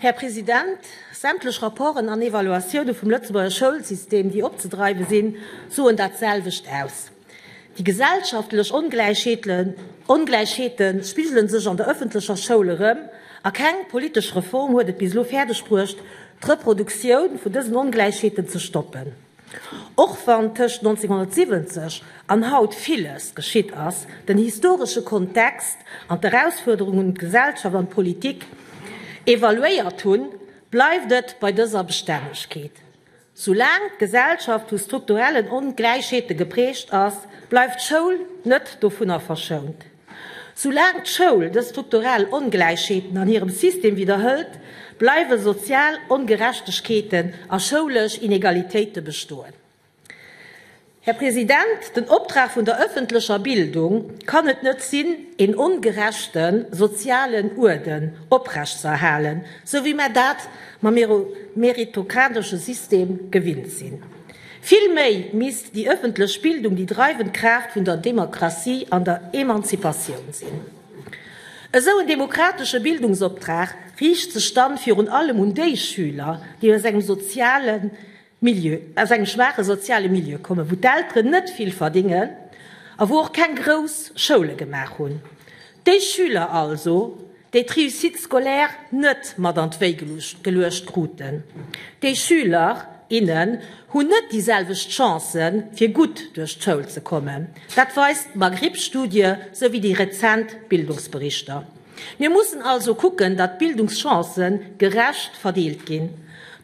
Här President, sämtlech Rapporten an Evaluatioune vum Lëtzebuerger Schoulsystem, déi opzedreiwe sinn, soen dat selwecht aus. Déi gesellschaftlech Ongläichheete spigele sech an der ëffentlecher Schoul erëm, a keng politesch Reform huet et bis elo fäerdeg bruecht, d'Reproduktioun vun dësen Ongläichheeten ze stoppen. Och wann tëscht 1970 an haut villes geschitt ass, den historesche Kontext an d'Erausfuerderungen un d'Gesellschaft an d'Politik evaluéiert hunn, bleift et bei dëser Bestännegkeet. Soulaang d'Gesellschaft vu strukturellen Ongläichheete geprägt ass, bleift d'Schoul net dovunner verschount. Soulaang d'Schoul dës strukturell Ongläichheeten an hirem System widderhëlt, bleiwe sozial Ongerechtegkeeten a schoulesch Inegalitéite bestoen. Här President, den Optrag vun der ëffentlecher Bildung kann et net sinn, een ongerechte sozialen Uerden oprechtzeerhalen, sou wéi mer dat mam meritokratesche System gewinnt sinn. Vill méi misst déi ëffentlech Bildung déi dreiwend Kraaft vun der Demokratie an der Emanzipatioun sinn. Esou en demokratesche Bildungsoptrag riicht sech dann virun allem un déi Schüler, déi aus engem soziale Milieu, aus engem schwaache soziale Milieu kommen, wou d'Elteren net vill verdingen a wou och keng grouss Schoule gemaach hunn. Déi Schüler also, déi d'Réussite scolaire net mat an d'Wéi geluecht kruten. Déi Schüler, innen hunn net déi selwecht Chancen, fir gutt duerch d'Schoul ze kommen. Dat weist d'Magrib-Studie souwéi déi rezent Bildungsberichter. Mir mussen also kucken, datt d'Bildungschancë gerecht verdeelt ginn.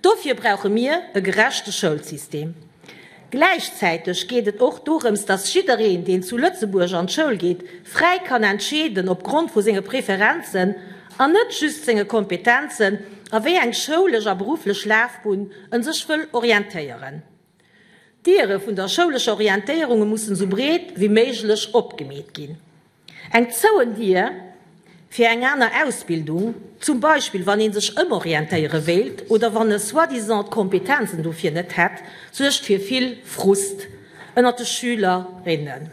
Dofir brauche mir e gerechte Schoulsystem. Gläichzäiteg geet et och dorëms, dass jiddereen, deen zu Lëtzebuerg an d'Schoul geet, fräi kann entscheeden, op Grond vu senge Preferenzen an net just senge Kompetenzen, a wéi eng schoulesch a berufflech Lafbunn en sech wëll orientéieren. D'Diere vun der schoulescher Orientéierunge mussen esou breet wéi méiglech opgemeet ginn. Eng zouen Dier fir eng aner Ausbildung, zum Beispill wann ee sech ëmorientéiere wéilt oder wann e soi-disant d'Kompetenzen dofir net hätt, suergt fir vill Frust ënnert de Schüler, innen.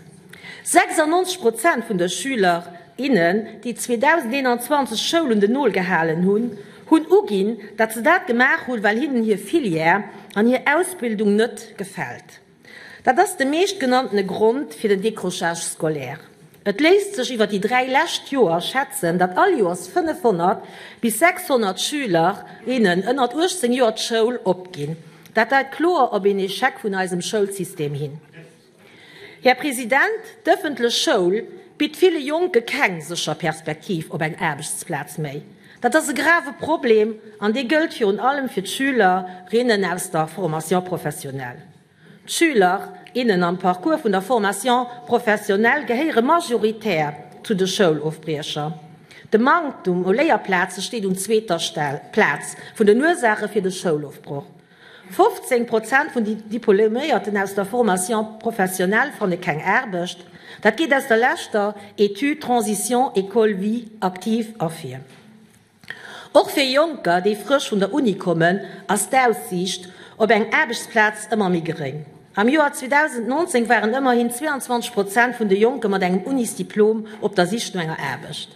96 Prozent vun de Schüler, innen, déi 2021 d'Schoul un den Nol gehalen hunn, hunn uginn, datt se dat gemaach hunn, well hinnen hir Filière an hir Ausbildung net gefält. Dat ass de meeschtgenanntene Grond fir den Décrochage scolaire. Et léisst sech iwwer déi 3 lescht Joer schätzen, datt all Joers 500 bis 600 Schüler, innen ënnert 18 Joer d'Schoul opginn. Dat deit kloer op een Echec vun eisem Schoulsystem hin. Här President, d'ëffentlech Schoul bitt ville Jonke keng sécher Perspektiv op eng Aarbechtsplaz méi. Dat ass e grave Problem an dee gëllt virun allem fir d'Schüler, rinnen aus der Formation professionnelle. D'Schüler, innen am Parcours vun der Formation professionnelle gehéiere majoritär zu de Schoulofbriecher. De Manktum u Léierplaze steet un zweeter Plaz vun den Ursaache fir de Schoulofbroch. 15 Prozent vun de Diploméierten aus der Formation professionnelle fanne keng Aarbecht. Dat geet aus der leschter Etüd Transition école-vie active ervir. Och fir Jonker, déi frësch vun der Uni kommen, ass d'Aussiicht op eng Aarbechtsplaz ëmmer méi geréng. Am Joer 2019 waren ëmmerhin 22 Prozent vun de Jonke mat engem Unisdiplom op der Sich no enger Aarbecht.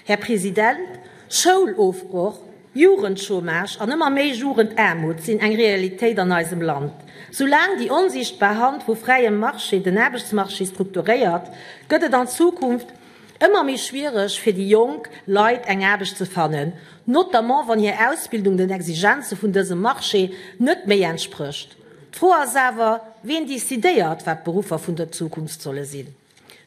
Här President, Schoulofbroch Jugendchômage an ëmmer méi Jugendaarmut sinn eng Realitéit an eisem Land. Soulaang déi onsiichtbar Hand vu fräiem Marché den Aarbechtsmarché strukturéiert, gëtt et an Zukunft ëmmer méi schwiereg fir déi jonk Leit eng Aarbecht ze fannen, notamment wann hir Ausbildung den Exigenze vun dësem Marché net méi entsprécht. D'Fro ass awer, ween decidéiert, wat d'Beruffer vun der Zukunft solle sinn?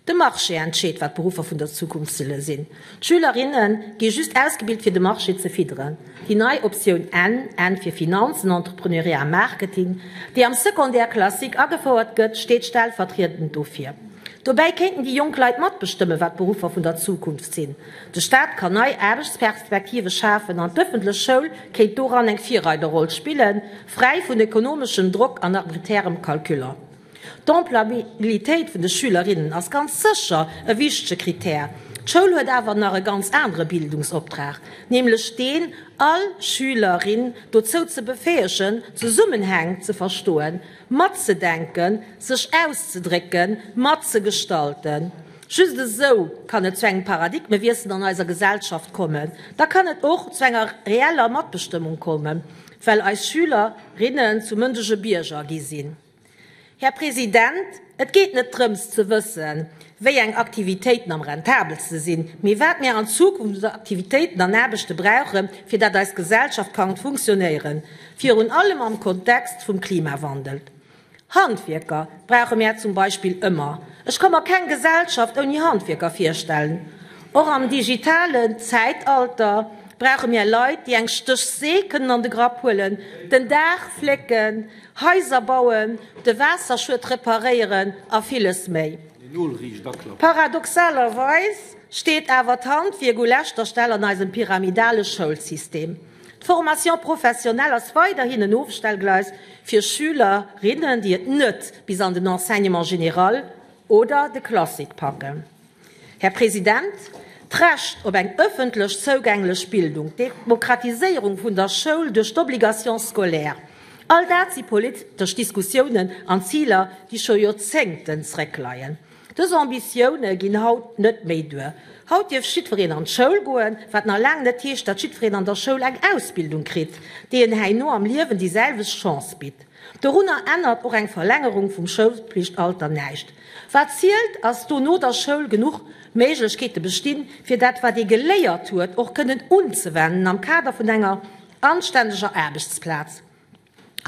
De Marché entscheet, wat d'Beruffer vun der Zukunft solle sinn. D'Schülerinne gi just ausgebilt, fir de Marché ze fidderen. Déi nei Optioun N, N fir Finanzen, Entrepreneuriat a Marketing, déi am Secondaire classique agefouert gëtt, steet stellvertriedend dofir. Dobäi kéinten déi jonk Leit matbestëmmen, wat d'Beruffer vun der Zukunft sinn. De Staat kann nei Aarbechtsperspektive schafen an d'ëffentlech Schoul kéint doran eng Virreiderroll spillen, fräi vun ekonomeschem Drock an arbiträrem Calculer. D'Employabilitéit vun de Schülerinnen ass ganz sécher e wichtege Critère. D'Schoul huet awer nach e ganz anere Bildungsoptrag, nämlech deen, all Schülerin dozou ze befäegen, Zesummenhäng ze verstoen, matzedenken, sech auszedrécken, matzegestalten. Just esou kann et zu engem Paradigmewiessel an eiser Gesellschaft kommen. Da kann et och zu enger reeller Matbestëmmung kommen, well eis Schüler, rinnen zu mëndege Bierger gi sinn. Här President, et geet net drëms ze wëssen, wéi eng Aktivitéiten am rentabelste sinn, mee wat mir an Zukunft un Aktivitéiten an Aarbechte brauchen, fir dat eis Gesellschaft kann funktionéieren, virun allem am Kontext vum Klimawandel. Handwierker brauche mär zum Beispill ëmmer. Ech ka mer keng Gesellschaft ouni Handwierker virstellen. Och am digitalen Zäitalter brauche mär Leit, déi eng Stéchsee kënnen an de Grapp huelen, den Daach flécken, Haiser bauen, de Waasserschued reparéieren a villes méi. Paradoxalerweis steet awer d'Handwierk u leschter Stell an eisem pyramidale Schoulsystem. D'Formation professionnelle ass weiderhin en Ofstellgleis fir Schüler, rinnen, déi et net bis an den Enseignement général oder de Classique packen. Här President, d'Recht op eng ëffentlech zougänglech Bildung, d'Demokratiséierung vun der Schoul duerch d'Obligation scolaire, all dat si politesch Diskussiounen an Ziler, déi scho Joerzéngten zréckleien. Dës Ambitioune ginn haut net méi duer. Haut dierf jiddwereen an d'Schoul goen, wat nach laang net heescht, datt jiddwereen an der Schoul eng Ausbildung kritt, déi en herno am Liewen déi selwecht Chance bitt. Dorunner ännert och eng Verlängerung vum Schoulpflichtalter näischt. Wat zielt, ass do no der Schoul genuch Méiglechkeete bestinn, fir dat wat ee geléiert huet och kënnen unzewennen am Kader vun enger anständeger Aarbechtsplaz.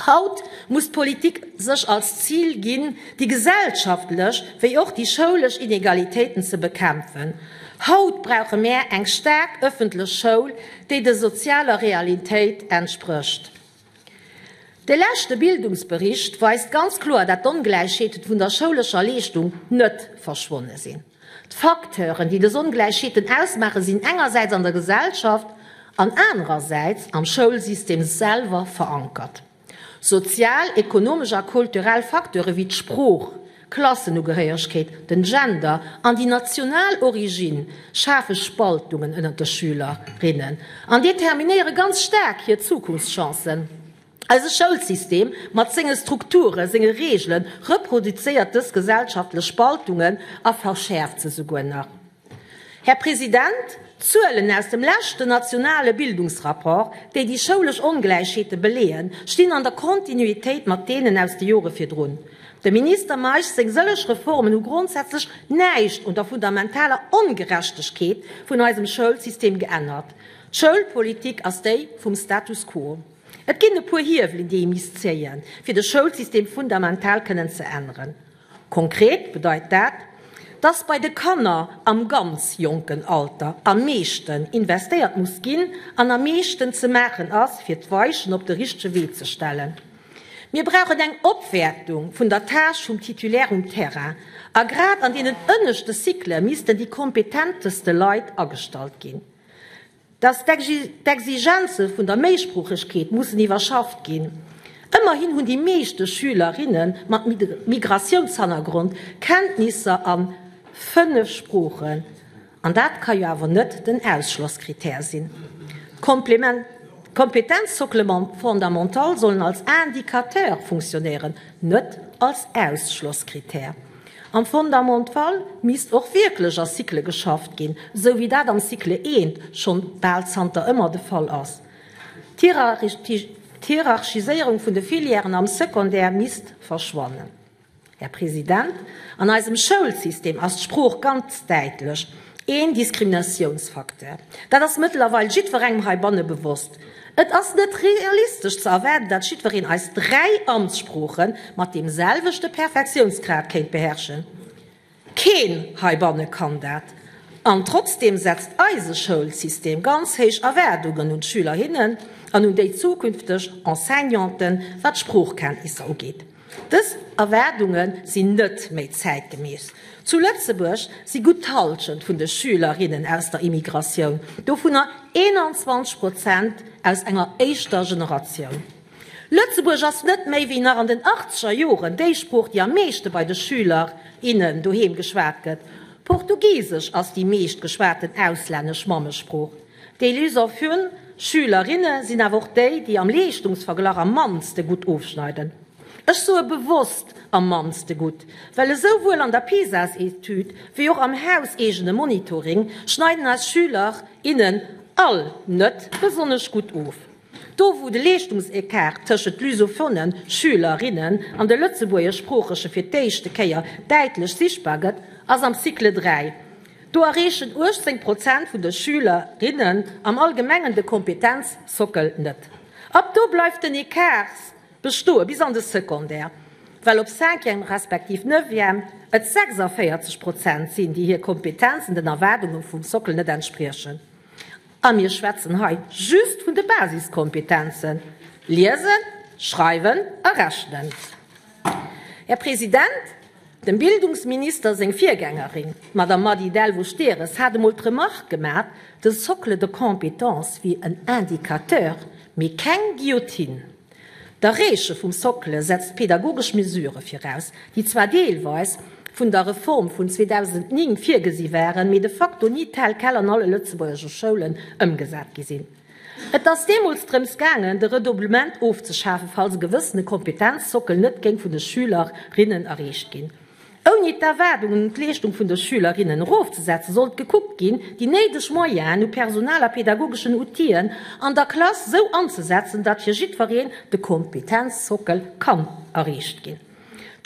Haut muss d'Politik sech als Zil ginn, déi gesellschaftlech wéi och déi schoulesch Inegalitéiten ze bekämpfen. Haut brauche mär eng staark ëffentlech Schoul, déi der sozialer Realitéit entsprécht. De leschte Bildungsbericht weist ganz kloer, dat d'Ongläichheeten vun der schoulescher Leeschtung net verschwonne sinn. D'Facteuren, déi des Ongläichheeten ausmaachen, sinn engersäits an der Gesellschaft an anerersäits am Schoulsystem selwer verankert. Sozial, ekonomesch a kulturell Facteure wéi d'Sprooch, Klassenugehéieregkeet, den Gender an déi national Origine schafe Spaltungen ënnert de Schüler, rinnen an determinéiere ganz staark hir Zukunftschancen. Eise Schoulsystem mat senge Strukturen, senge Reegelen reproduzéiert dës gesellschaftlech Spaltungen a verschäerft se souguer nach. Här President, d'Zuelen aus dem leschten nationale Bildungsrapport, déi déi schoulesch Ongläichheete beleeën, stinn an der Kontinuitéit mat deenen aus de Jore virdrun. Dem Minister Meisch seng sëlleg Reformen hu grondsätzlech näischt un der fundamentaler Ongerechtegkeet vun eisem Schoulsystem geännert. D'Schoulpolitik ass déi vum Status quo. Et ginn e puer Hiewelen, déi ee misst zéien, fir de Schoulsystem fundamental kënnen ze änneren. Konkret bedeit dat, dass bei de Kanner am ganz jonken Alter am meeschten investéiert muss ginn an am meeschten ze maachen ass, fir d'Weichen op de richtege Wee ze stellen. Mir brauchen eng Opwäertung vun der Tâche vum Titulaire um Terrain, a grad an deenen ënneschte Cyclë missten déi kompetenteste Leit agestallt ginn. Dass d'Exigenze vun der Méisproochegkeet mussen iwwerschafft ginn. Ëmmerhin hunn déi meeschte Schüler, inne mat Migratiounshannergrond Kenntnisser a 5 Sproochen, an dat ka jo awer net den Ausschlosskrittär sinn. D'Kompetenzsocle fondamental sollen als Indicateur funktionéieren, net als Ausschlosskrittär. Am Fondamental misst och wierklech a Cyclë geschafft ginn, esou wéi dat am Cycle I schonn bal zanter ëmmer de Fall ass. D'Hierarchiséierung vun de Filièren am Secondaire misst verschwannen. Här President, an eisem Schoulsystem ass d'Sprooch ganz däitlech een Diskriminatiounsfacteur. Dat ass mëttlerweil jiddwerengem heibanne bewosst. Et ass net realistesch ze erwaarden, datt jiddwereen eis 3 Amtssprooche mat deem selwechte Perfektiounsgrad kéint beherrschen. Keen heibanne kann dat. An trotzdeem setzt eise Schoulsystem ganz héich Erwaardungen un d'Schüler, innen an un déi zukünfteg Enseignanten, wat d'Sproochkenntnisser ugeet. Dës Erwaardunge sinn net méi zäitgemäss. Zu Lëtzebuerg si gutt d'Hallschent vun de Schülerinnen aus der Immigratioun, dovunner 21 Prozent aus enger éischter Generatioun. Lëtzebuerg ass net méi wéi nach an den achtzeger Joren déi Sprooch, déi am meeschte bei de Schüler, innen doheem geschwat gëtt. Portugisesch ass déi meescht geschwaten auslännesch Mammesprooch. Déi lusophon Schülerinne sinn awer och déi, déi am Leeschtungsverglach am mannste gutt ofschneiden. Ech soe bewosst am mannste gutt, well esou wuel an der PISA-Etüd wéi och am hauseegene Monitoring schneiden eis Schüler, innen all net besonnesch gutt of. Do wou de Leeschtungsecart tëschent lusophone Schüler, innen an de lëtzebuergeschsproochege fir d'éischte Kéier däitlech sichtbar gëtt, ass am Cycle 3. Do erreechen 18 Prozent vun de Schüler, innen am Allgemengen de Kompetenzsockel net. Ab do bleift den Ecart bestoe bis an de Secondaire, well op Cinquième respektiv Neuvième et 46 Prozent sinn, déi hir Kompetenzen den Erwaardunge vum Sockel net entspriechen. A mir schwätzen hei just vun de Basiskompetenzen, Liesen, Schreiwen a Rechnen. Här President, dem Bildungsminister seng Virgängerin, d'Madame Mady Delvaux-Stehres, hat emol d'Remarque gemat, de Socle de compétences wier en Indicateur, mee keng Guillotine. D'Erreeche vum Socle setzt pedagogesch Mesurë viraus, déi zwar deelweis vun der Reform vun 2009 virgesi waren, mee de facto ni tel quel an alle lëtzebuergesche Schoulen ëmgesat gi sinn. Et ass deemools drëms gaangen, de Redoublement ofzeschafen, falls e gewëssene Kompetenzsockel net géing vun de Schüler, rinnen erreecht ginn. Ouni d'Erwaardungen un d'Leeschtung vun de Schüler, innen erofzesetzen, sollt gekuckt ginn, déi néideg Moyenen u Personal a pedagogeschen Outiller an der Klass sou anzesetzen, datt fir jiddwereen de Kompetenzsockel kann erreecht ginn.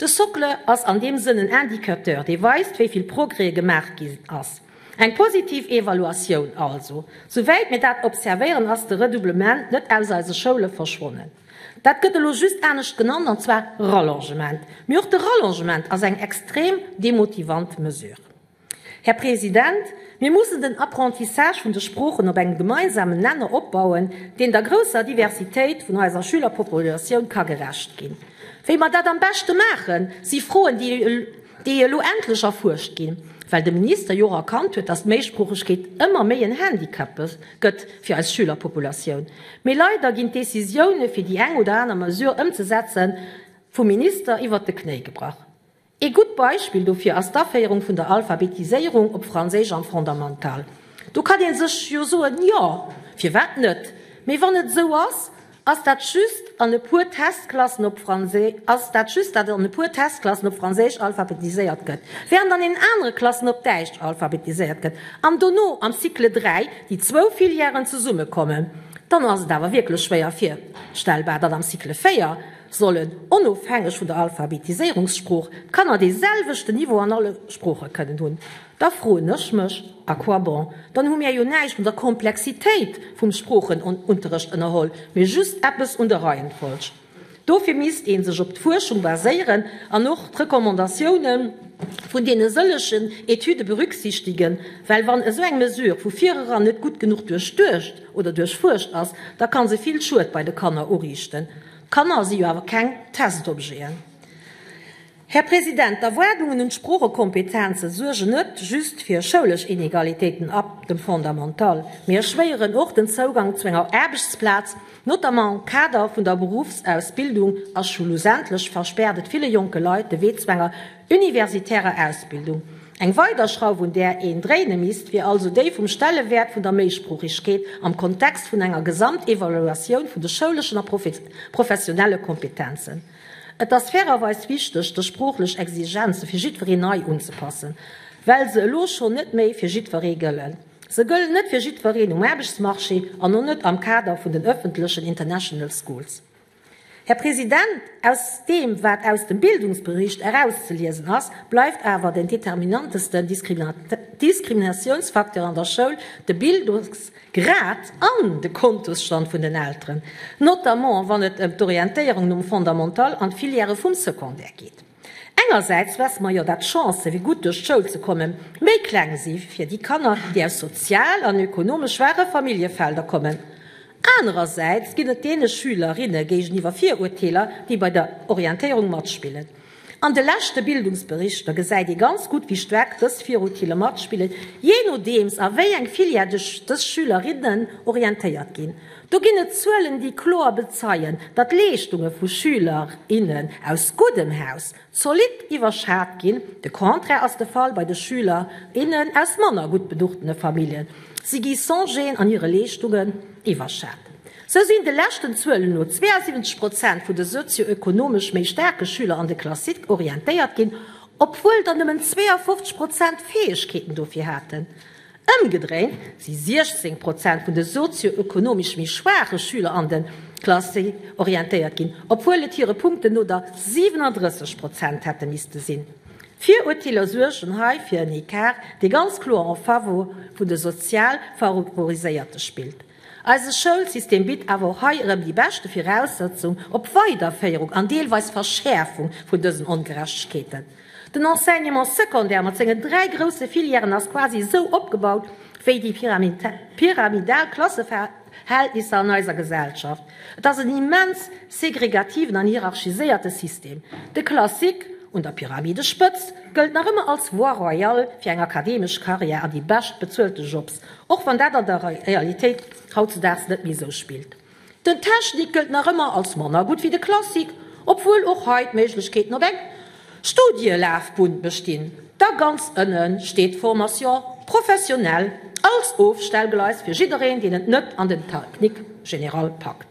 De Socle ass an deem Sënn en Indicateur, dee weist, wéi vill Progrès gemaach ginn ass. Eng positiv Evaluatioun also. Souwäit mir dat observéieren, ass de Redoublement net aus eise Schoule verschwonnen. Dat gëtt elo just anescht genannt, an zwar Rallongement. Mee och de Rallongement ass eng extrem demotivant Mesure. Här President, mir mussen den Apprentissage vun de Sproochen op engem gemeinsamen Nenner opbauen, deen der grousser Diversitéit vun eiser Schülerpopulatioun ka gerecht ginn. Wéi mer dat am beschte maachen, si Froen, déi déi elo endlech erfuerscht ginn, well de Minister jo och erkannt huet, dass d'Méisproochegkeet ëmmer méi en Handicap gëtt fir eis Schülerpopulatioun. Mee leider ginn d'Décisioune fir déi eng oder aner Mesure ëmzesetzen vum Minister iwwert de Knéi gebrach. Ee gutt Beispill dofir ass d'Aféierung vun der Alphabetiséierung op Franséisch am Fondamental. Do kann ee sech jo soen, jo, firwat net? Mee wann et esou ass, Ass dat just an e puer Testklassen op Ass dat just, dat an e puer Testklassen op Franséisch alphabetiséiert gëtt, während an den anere Klassen op Däitsch alphabetiséiert gëtt an dono am Cycle 3 déi zwou Filièren zesummekommen, dann ass et awer wierklech schwéier virstellbar, datt am Cycle 4 sollen, onofhängeg vun der Alphabetiséierungssprooch, d'Kanner dee selwechten Niveau an alle Sprooche kënnen hunn. Da froen ech mech, à quoi bon? Dann hu mir jo näischt un der Komplexitéit vum Sproochenunterrecht ënnerholl, mee just eppes un der Reihenfolg. Dofir misst ee sech op d'Fuerschung baséieren an och d'Recommandatioune vun deene sëllegen Etüde berücksichtigen, well wann esou eng Mesure vu vireran net gutt genuch duerchduecht oder duerchfuerscht ass, da ka se vill Schued bei de Kanner uriichten. D'Kanner si jo awer keng Testobjeten. Här President, d'Erwaardungen un d'Sproochekompetenze suergen net just fir schoulesch Inegalitéiten ab dem Fondamental, mee erschwéieren och den Zougang zu enger Aarbechtsplaz, notamment am Kader vun der Beruffsausbildung, a schlussendlech verspärt et ville jonke Leit de Wee zu enger universitärer Ausbildung. Eng weider Schrauf, un där een dréine misst, wier also déi vum Stellewäert vun der Méisproochegkeet am Kontext vun enger Gesamtevaluatioun vun de schouleschen a professionelle Kompetenzen. Et ass fairerweis wichteg, dës sproochlech Exigenze fir jiddwereen nei unzepassen, well se elo schonn net méi fir jiddweree gëllen. Se gëllen net fir jiddwereen um Aarbechtsmarché an och net am Kader vun den ëffentlechen International Schools. Här President, aus deem, wat aus dem Bildungsbericht erauszeliesen ass, bleift awer den determinanteste Diskriminatiounsfacteur an der Schoul de Bildungs Grad an de Kontosstand vun den Elteren, notamment wann et ëm d'Orientéierung nom Fondamental an d'Filièrë vum Secondaire geet. Engersäits wesse mer jo, dat d'Chancë fir gutt duerch d'Schoul ze kommen, méi kleng si fir déi Kanner, déi aus sozial an ökonomesch schwaache Familljefelder kommen. Anerersäits ginn et deene Schüler, rinne géigeniwwer Virurteeler, déi bei der Orientéierung matspillen. An de leschte Bildungsberichter gesäit ee ganz gutt, wéi staark dës Virurteeler matspillen, jee nodeems a wéi eng Filière dës Schülerinnen orientéiert ginn. Do ginn et Zuelen, déi kloer bezeien, datt d'Leeschtunge vu Schüler, innen aus guddem Haus zolidd iwwerschat ginn. De Contraire ass de Fall bei de Schüler, innen aus manner gutt beduchtene Familljen. Si gi sans gêne an hire Leeschtungen iwwerschat. Sou sinn de leschten Zuelen no 72 Prozent vun de sozio-ökonomesch méi staarke Schüler an de Classique orientéiert ginn, obwuel der nëmmen 52 Prozent d'Fäegkeeten dofir haten. Ëmgedréint si 16 Prozent vun de sozio-ökonomesch méi schwaache Schüler an de Classé orientéiert ginn, obwuel et hire Punkten no der 37 Prozent hätte misste sinn. Virurteeler suergen hei fir en Ecart, dee ganz kloer en faveur vun de sozial Favoriséierte spillt. Eise Schoulsystem bitt awer och hei erëm déi beschte Viraussetzung op Weiderféierung an deelweis Verschäerfung vun dësen Ongerechtegkeeten. Den Enseignement secondaire mat sengen 3 grousse Filièren ass quasi esou opgebaut wéi déi pyramidal Klasseverhältnisser an eiser Gesellschaft. Et ass en immens segregativen an hierarchiséierte System. De Classique un der Pyramidespëtzt gëllt nach ëmmer als Voie royale fir eng akademesch Karriär an déi bescht bezuelte Jobs, och wann dat an der Realitéit hautzedaags net méi esou spillt. Den Technik gëllt nach ëmmer als manner gutt wéi de Classique, obwuel och hei d'Méiglechkeeten op eng Studielafbunn bestinn. Da ganz ënne steet d'Formation professionnelle als Ofstellgleis fir jiddereen, deen et net an den Technique générale packt.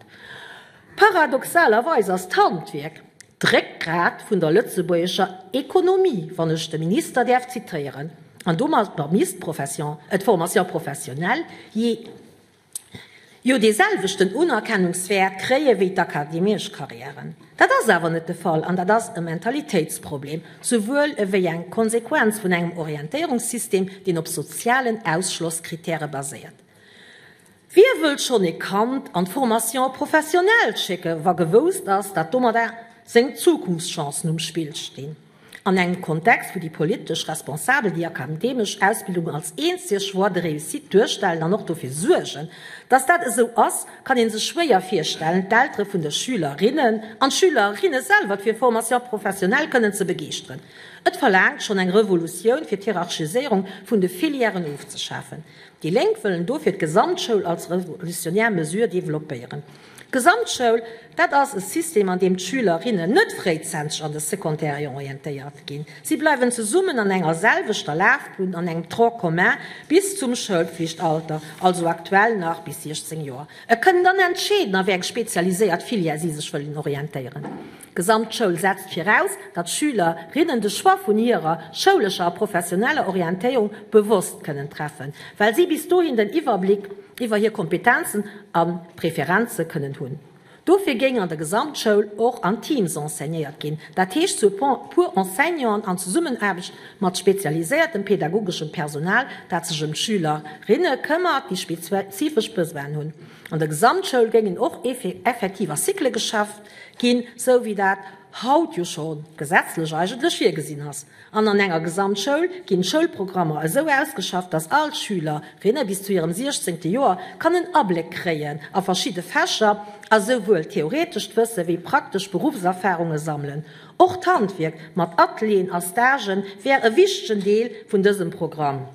Paradoxalerweis ass d'Handwierk d'Réckgrat vun der lëtzebuergescher Ekonomie, wann ech de Minister däerf zitéieren, an domadder misst d'Formation professionnelle jee jo dee selwechten Unerkennungswäert kréie wéi d'akademesch Karriären. Dat ass awer net de Fall an dat ass e Mentalitéitsproblem, souwuel ewéi eng Konsequenz vun engem Orientéierungssystem, deen op sozialen Ausschlosskritäre baséiert. Wie wëllt schonn e Kand an d'Formation professionnelle schécke wa gewousst ass, dat domadder seng Zukunftschancen um Spill stinn? An engem Kontext, wou déi politesch Responsabel déi akademesch Ausbildung als eenzeg Voie de réussite duerstellen an och dofir suergen, dass dat esou ass, kann ee sech schwéier virstellen, d'Eltere vun de Schülerinnen an d'Schülerinne selwer fir Formation professionnelle kënnen ze begeeschteren. Et verlaangt schonn eng Revolutioun, fir d'Hierarchiséierung vun de Filièren ofzeschafen. Déi Lénk wëllen dofir d'Gesamtschoul als revolutionär Mesure developpéieren. D'Gesamtschoul, dat ass e System, an deem d'Schülerinnen net fréizäiteg an de Secondaire orientéiert ginn. Si bleiwen zesummen an enger selwechter Lafbunn, an engem Tronc commun bis zum Schoulpflichtalter, also aktuell nach bis 16 Joer. E kënnen dann entscheeden, a wéi eng spezialiséiert Filière si sech wëllen orientéieren. D'Gesamtschoul setzt viraus, datt d'Schülerinnen de Choix vun hirer schoulescher a professioneller Orientéierung bewosst kënnen treffen, well si bis dohin den Iwwerbléck iwwer hir Kompetenzen a Preferenze kënnen hunn. Dofir géing an der Gesamtschoul och an Teams enseignéiert ginn, dat heescht zu e puer Enseignanten an Zesummenaarbecht mat spezialiséiertem pedagogeschem Personal, dat sech ëm d'Schülerinne këmmert, déi spezifesch Besoinen hunn. An der Gesamtschoul géingen och effektiv a Cyclë geschafft ginn, sou wéi dat haut jo scho gesetzlech eigentlech virgesinn ass. An an enger Gesamtschoul ginn d'Schoulprogrammer esou ausgeschafft, dass all Schüler, rinne bis zu hirem 16. Joer kann en Abléck kréien a verschidde Fächer a souwuel theoretescht Wësse wéi praktesch Beruffserfarunge sammelen. Och d'Handwierk mat Atelieren a Stagen wär e wichtegen Deel vun dësem Programm.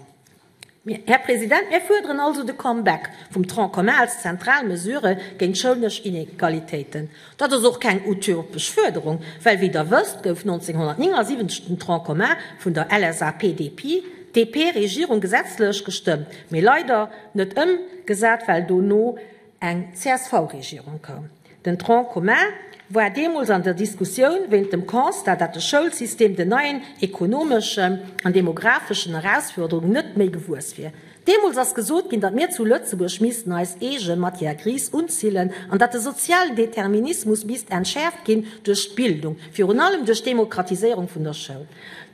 Här President, mir fuerderen also de Comeback vum Tronc commun als zentral Mesure géint schoulesch Inegalitéiten. Dat ass och keng utopesch Fuerderung, well wéi Der wësst, gouf 1979 den Tronc commun vun der LSAP-DP-Regierung gesetzlech gestëmmt, mee leider net ëmgesat, well dono eng CSV-Regierung koum. Den Tronc commun war deemools an der Diskussioun wéint dem Constat, dat de Schoulsystem den neien ekonomeschen an demographeschen Erausfuerderungen net méi gewuess wier. Deemools ass gesot ginn, datt mir zu Lëtzebuerg missten eis eege Matière grise unzillen an datt de sozialen Determinismus misst entschäerft ginn duerch d'Bildung, virun allem duerch d'Demokratiséierung vun der Schoul.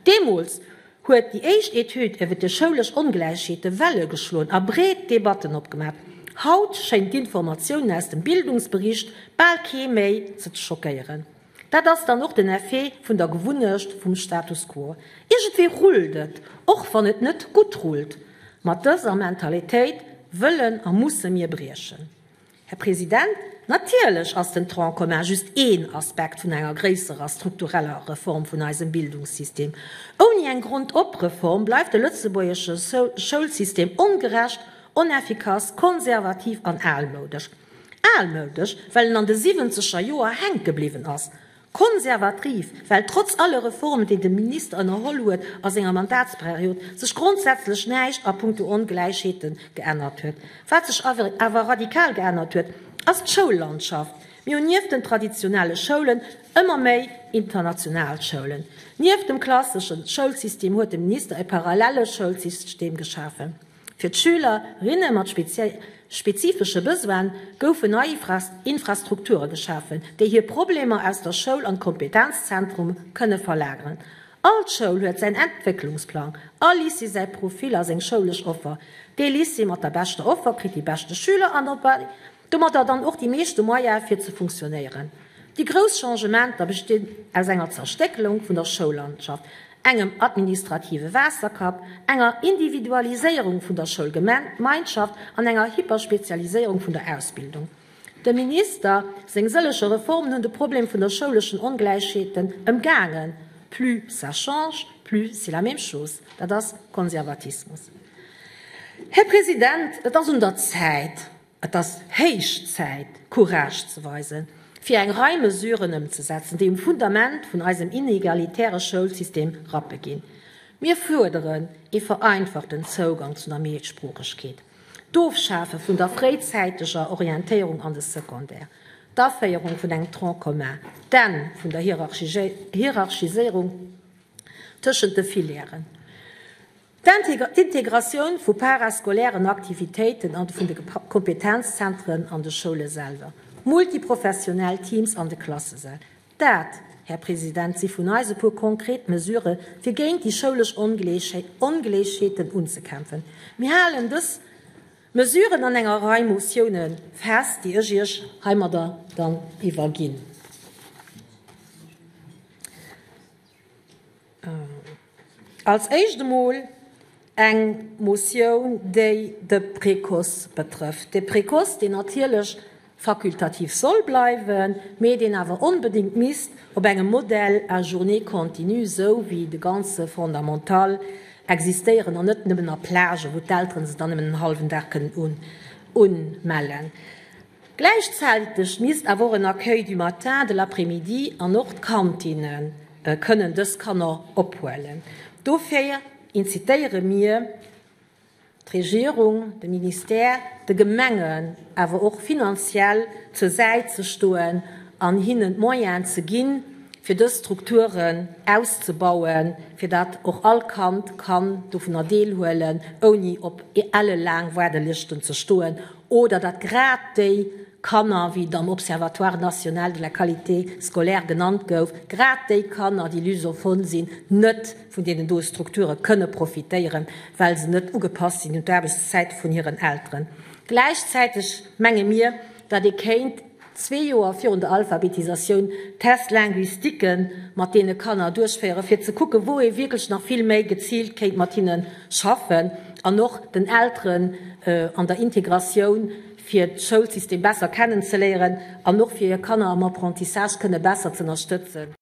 Deemools huet déi éischt Etüd iwwer déi schoulesch Ongläichheete Welle geschloen a breet Debatten opgemaach. Haut schéint d'Informatiounen aus dem Bildungsbericht bal kee méi ze schockéieren. Dat ass dann och den Effet vun der Gewunnecht vum Status quo. Iergendwéi rullt et, och wann et net gutt rullt. Mat dëser Mentalitéit wëllen a musse mir briechen. Här President, natierlech ass den Tronc commun just een Aspekt vun enger gréisserer struktureller Reform vun eisem Bildungssystem. Ouni eng Grondop-Reform bleift de lëtzebuergesche Schoulsystem ongerecht, oneffikass, konservativ an almoudesch. Almoudesch, well en an de siwwenzeger Joer hänke bliwwen ass. Konservativ, well trotz alle Reformen, déi de Minister ënnerholl huet a senger Mandatsperiod, sech grondsätzlech näischt a puncto Ongläichheete geännert huet. Wat sech awer radikal geännert huet, ass d'Schoullandschaft. Mir hunn nieft den traditionelle Schoulen ëmmer méi international Schoulen. Nieft dem klassesche Schoulsystem huet de Minister e parallelle Schoulsystem geschafen. Fir d'Schüler, rinne mat spezifesche Besoine goufen nei Infrastrukture geschafen, déi hir Problemer aus der Schoul an d'Kompetenzzentrum kënne verlageren. All Schoul huet säin Entwécklungsplang, all Lycée säi Profil a seng schoulesch Offer. Dee Lycée mat der beschter Offer kritt déi beschte Schüler an domadder dann och déi meeschte Moyene fir ze funktionéieren. Déi grouss Changementer bestinn aus enger Zerstéckelung vun der Schoullandschaft, engem administrative Waasserkapp, enger Individualiséierung vun der Schoulgemeinschaft an enger Hyperspezialiséierung vun der Ausbildung. Dem Minister seng sëlleche Reformen hunn de Problem vun der schouleschen Ongläichheeten ëmgaangen, Plus ça change, plus c'est la même chose. Dat ass Konservatismus. Här President, et ass un der Zäit, et ass héich Zäit, Courage ze weisen, fir eng Rei Mesuren ëmzesetzen, déi um Fundament vun eisem inegalitäre Schoulsystem rappe ginn. Mir fuerderen ee vereinfachten Zougang zu der Méisproochegkeet, d'Ofschafe vun der fréizäiteger Orientéierung an de Secondaire, d'Aféierung vun engem Tronc commun, d'Enn vun der Hierarchiséierung tëschent de Filièren, d'Integratioun vu parascolairen Aktivitéiten an vun de Kompetenzzentren an de Schoule selwer, multiprofessionell Teams an de Klassesäll. Dat, Här President, si vun eis e puer konkret Mesurë fir géint déi schoulesch Ongléichheeten unzekämpfen. Mir halen dës Mesuren an enger Rei Motioune fest, déi ech Iech heimadder dann iwwerginn. Als éischt emol eng Motioun, déi de Précoce betrëfft. De Précoce, deen natierlech fakultativ soll bleiwen, mee deen awer onbedéngt misst op engem Modèle à journée continue, esou wéi de ganze Fondamental, existéieren an net nëmmen a Plagen, wou d'Eltere se dann nëmmen en hallwen Dag kënnen unmellen. Gläichzäiteg misst awer och en Accueil du matin, de l'après-midi an och d'Kantine kënnen dës Kanner ophuelen. Dofir incitéiere mir d'Regierung, de Ministère, de Gemengen awer och finanziell zur Säit ze stoen an hinnen d'Moyenen ze ginn, fir dës Strukturen auszebauen, fir datt och all Kand kann dovunner deelhuelen, ouni op ellelaang Waardelëschten ze stoen oder datt grad déi Kanner, wéi et am Observatoire national de la qualité scolaire genannt gouf, grad déi Kanner, déi lusophone sinn, net vun deenen doe Strukture kënne profitéieren, well se net ugepasst sinn un d'Aarbechtszäite vun hiren Elteren. Gläichzäiteg menge mir, datt ee kéint zwee Joer virun der Alphabetisatioun Test-linguistiquë mat deene Kanner duerchféieren, fir ze kucken, wou ee wierklech nach vill méi geziilt kéint mat hinne schaffen an och den Elteren an der Integratioun, fir d'Schoulsystem besser kennenzeléieren an och fir hir Kanner am Apprentissage kënne besser z'ënnerstëtzen.